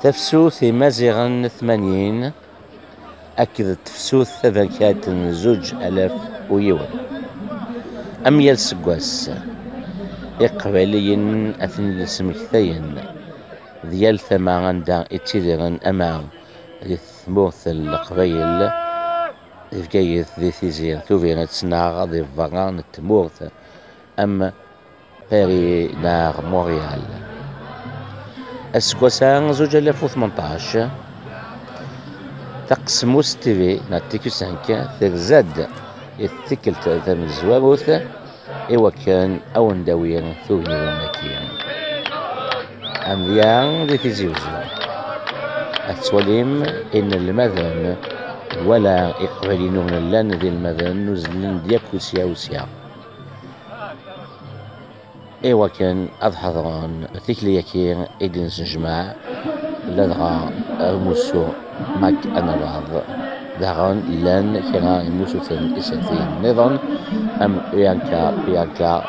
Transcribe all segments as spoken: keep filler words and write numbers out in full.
Tafsut Imaziɣen tmanyin akked tefsut taberkant n zuǧ alaf u yiwen. Am yal seggas, Iqbayliyen ad ten-id-smektayen di yal tama anda i ttidiren, ama di tmurt n Leqbayel, di Bgayet, di Tizi Tubiret, neɣ di berra n tmurt, am Paris neɣ Montréal. Aseggas-a, zuǧ alaf u tmenṭac, Taqesmust T V neɣ T Q cinq terza-d i tikkelt tamezwarut i wakken ad wen-d-tawi tugniwin-agi. Amedya di Tizi Uzzu, ad tettwalim inelmaden wala iqbayliyen ur nellan d inelmaden uzzlen-d yakk usya usya i wakken ad ḥeḍren tikli-agi i d-nesnejmaɛ, ladɣa amussu Mac Anawaḍ. Daɣen llan kra imusuten isertiyen nniḍen am Bianca Bianca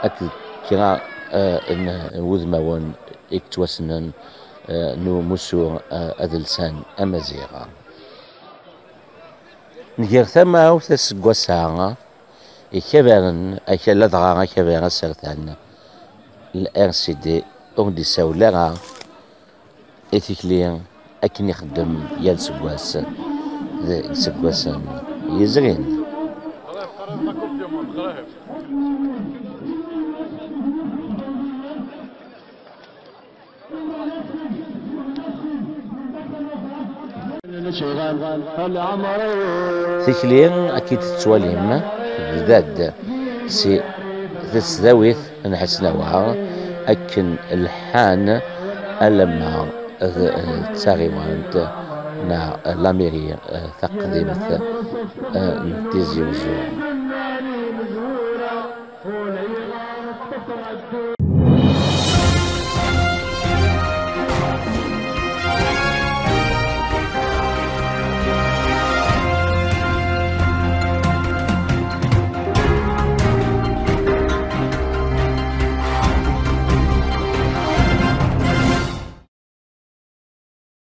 akked kra eh, n wudmawen i yettwassnen eh, n umussu eh, adelsan amaziɣ. Nger tamawt aseggas-a ikabaren, aka-, ladɣa akabar asertan, L R C D ur d-isawel ara i tikli akken ixeddem yal seggas deg iseggasen yezrin. Tikli akken tettwalim tebda-d si tesdawit n Ḥesnawa akken lḥan alamma d d taɣiwant neɣ lamiri eh, taqdimt eh, n Tizi Uzzu.